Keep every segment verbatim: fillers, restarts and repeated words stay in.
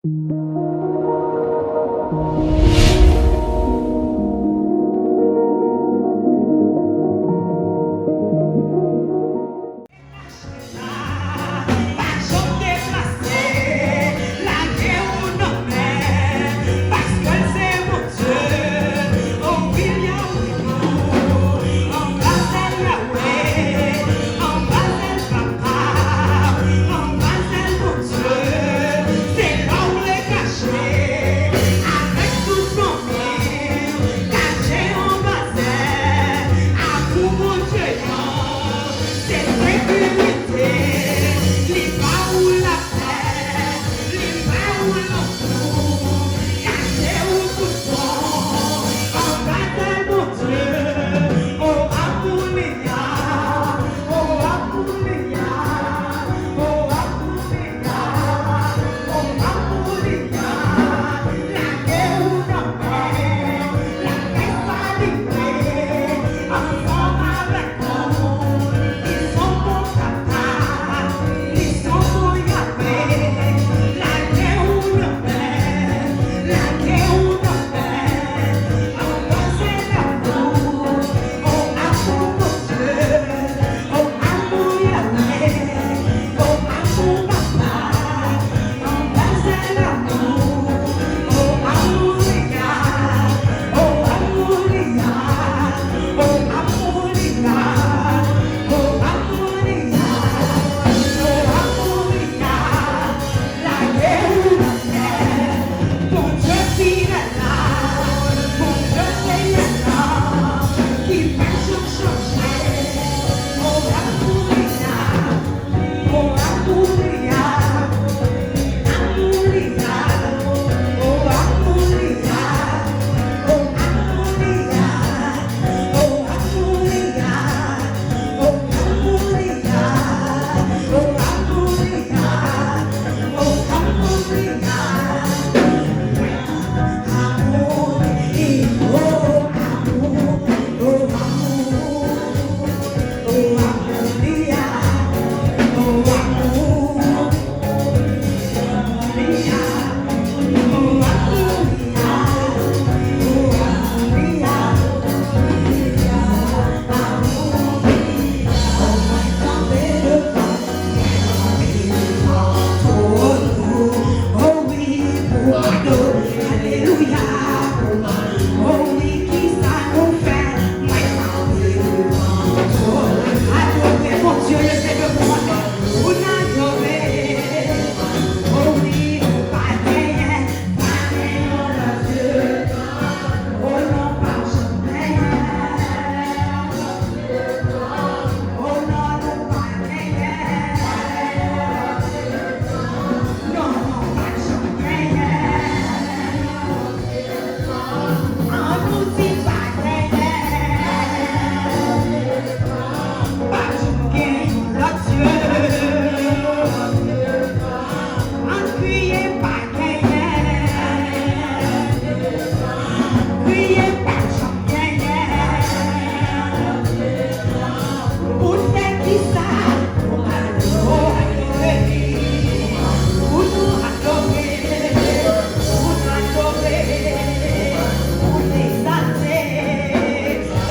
Pa janm deplase, lage w nan men, paske l se Bondye. O wi, Yahweh, anba zèl Yahweh, anba zèl Papa, anba zèl Bondye, se la w vle kache avèk tout fanmi w, kache anba zèl amou Bondye an. Se sekirite, li ba ou lapè, li ba ou lanmou, kache ou tout bon, anba zèl Bondye. O amou li a, o amou li a, o amou li a, o amou li a, lage ou nan men, lage sa li vle, ansanm avèk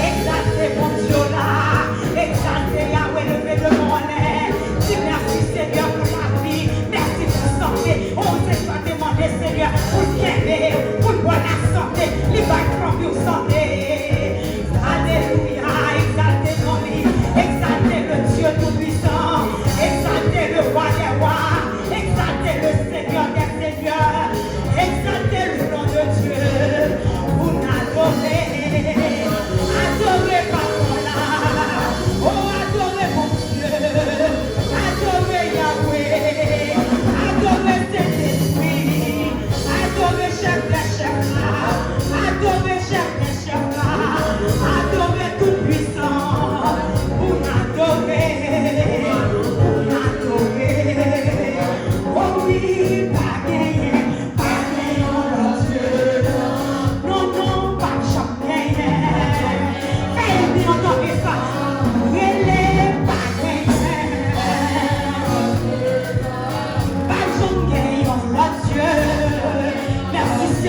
Egzalte Bondye w la, egzalte Yahweh, leve devan w anlè. Di mèsi Senyè pou lavi, mèsi pou sante. O, se sa te mande Senyè pou l kenbe, pou l ba w lasante, li bay fanmi w sante. Alelouya, egzalte non li, egzalte le Dieu tout-puissant, egzalte le Roi des rois, egzalte le Seigneur des seigneurs. Egzalte le non de Dye pou n adore. Adore Papa la. O, adore Bondye. Adore Yahweh. Adore Sentespri. Adore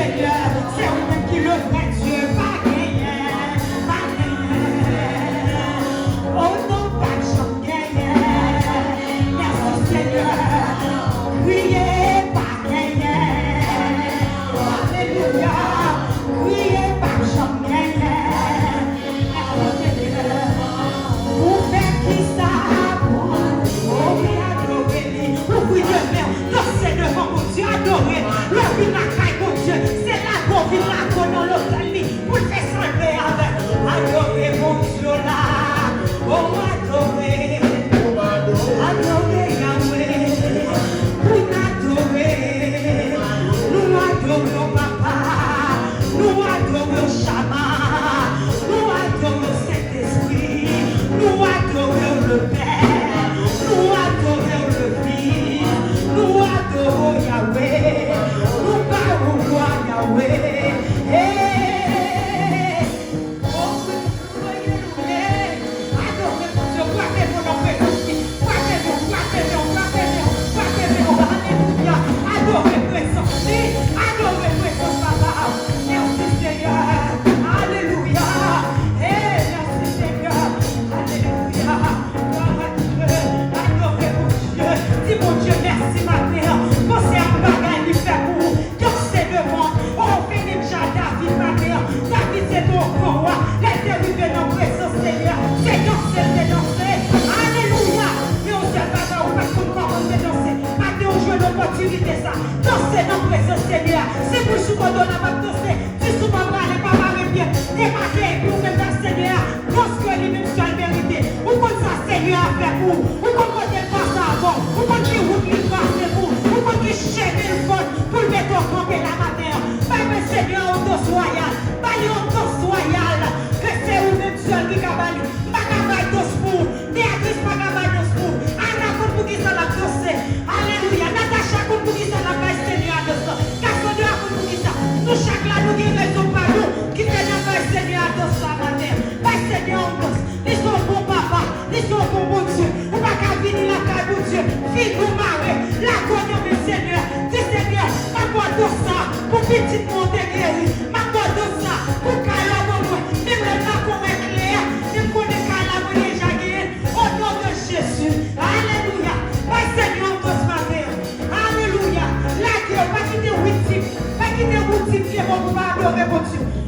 Senyè, se ou menm ki le vrè Dye, pa genyen, pa genyen. O non, pa janm genyen. Mèsi, Senyè. Kriye pa genyen. Alelouya. Kriye pa janm genyen. Ou fè kisa pou ou? Ou vin adore li. Ouvri de men w, danse devan Bondye, adore. Lè w vin lakay Bondye, se lage w vin lage w nan lotèl li pou l fè sa l vle avè w. Adore Bondye w la. O, adore. Adore Yahweh. Pou n adore. Nou adore w, Papa. Nou adore w, Chama. Nou adore w, Sentespri. Nou adore w, Lepè. Nou adore w, Lefis. Nou adore w, Yahweh. Nou ba ou glwa, Yahweh. Hey! Oh, wi, wi, wi, wi. Adore Bondye, frape men w nan prezans li. Frape men w, frape men w, frape men w, frape men w. Alelouya. Adore prezans li. Adore prezans Papa. Mèsi, Senyè. Alelouya. Hey, mèsi, Senyè. Alelouya. Glwa a Dye. Adore Bondye. Di Bondye mèsi maten an. Panse a bagay li fè pou ou. Danse devan. O, vini m jan David maten an. David se te yon gran wa. Lè l te rive nan prezans Senyè, se danse l te danse. Alelouya! Men yon sèl bagay, ou pa t konn kòman l te danse. Maten, ou jwenn opòtinite sa. Danse nan prezans Senyè. Se pou sou kote w la p ap danse. Di sou pa prale, pa mare pye. Debake epi ou menm ak Senyè a. Paske li menm sèl merite. Ou konn sa Senyè a fè pou ou. Ou konn kote l pase avè w. Ou konn ki wout li trase pou ou. Ou konn ki chemen l fè pou l mete w kanpe la maten an. Bay men Senyè a yon dans wayal. Bay li yon dans wayal. Ke se ou menm sèl ki ka ba li. M pa ka bay dans pou ou. Beyatris pa ka bay dans pou ou. Ana konn poukisa l ap danse. Alelouya. Natacha konn poukisa l ap bay Senyè a dans lan. Kasandra konn poukisa. Nou chak la, nou gen rezon pa nou ki fè n ap bay Senyè a dans la maten. Bay Senyè a yon dans. Li se yon bon papa. Li se yon bon Bondye. Ou pa ka vini lakay Bondye. Figi w mare. Lage w nan men Senyè. Di Senyè, ban m ba w dans sa pou pitit mwen w te geri. M ap ba w dans sa pou kay la w ban mwen. Menm lè m pa ko wè klè, men m konnen kay la mwen deja genyen l. O non de Jezi. Alelouya. Bay Senyè yon dans maten an. Alelouya. Lage w. Pa kite woutim. Pa kite woutim fè w pa adore Bondye.